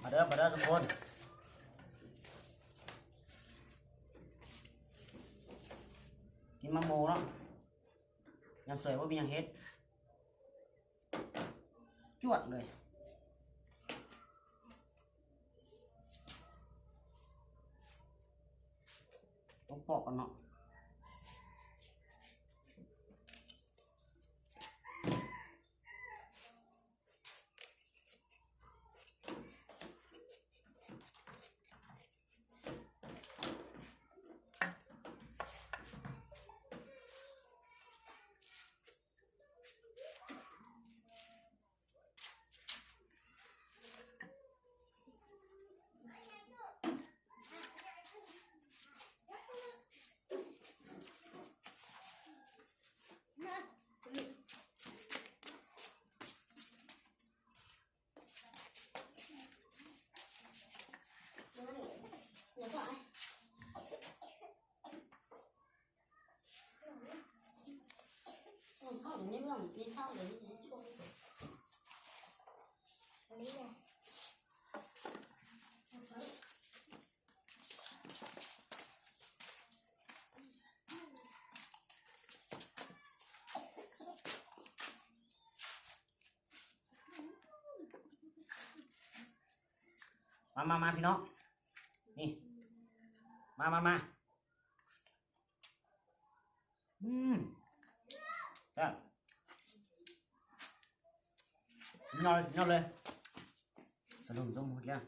ເດີ ມາເດີທຸກຄົນ ກິນໝາກໂມເນາະ ຍາມສວຍບໍ່ມີຫຍັງເຮັດ ຈວດເລີຍ ຕ້ອງປອກກ່ອນເນາະ. ມາ ມາ ມາ ພີ່ນ້ອງ ນີ້ ມາ ມາ ມາ. ອືມ ແຊບ ຍອດ ຍອດເລີຍ ສະດຸ້ມຕົ້ມໝົດແລ້ວ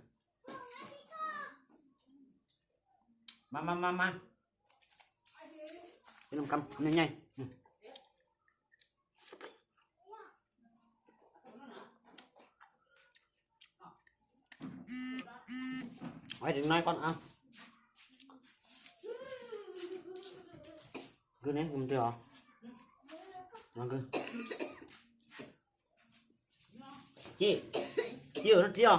ມາ ມາ ມາ ມາ ກິນນຳກັນ ຄຳໃຫຍ່ໆ ອືມ. ໄວ້ເດັກນ້ອຍກ່ອນ ເອົາ ຄືນີ້ ມັນເທື່ອ ມັນຄື ຈີ້ ຈີ້ ເທື່ອ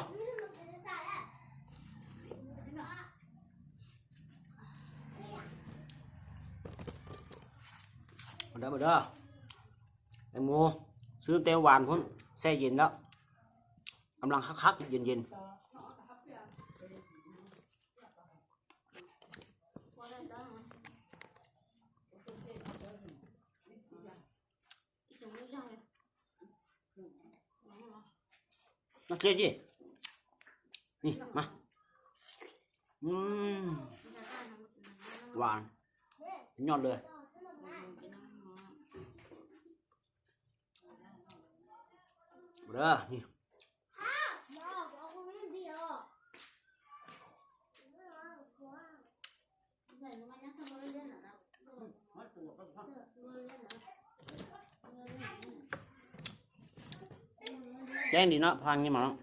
ມາເດີ ມາເດີ ແຕງໂມ ຊື້ແຕ່ວານພຸ້ນ ແຊ່ເຢັນແລ້ວ ກຳລັງຄັກໆ ເຢັນໆ. ມາເຈ ນີ້ ມາ ອືມ ຫວານ ຍອດເລີຍ. ເດີ ນີ້ ແຈ້ງດີເນາະ ພາງນີ້ມາເນາະ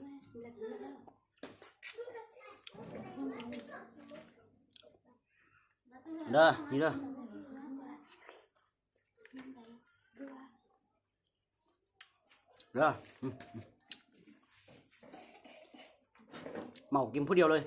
ເດີ ນີ້ເດີ. ເດີ ເໝົາກິນຜູ້ດຽວເລີຍ.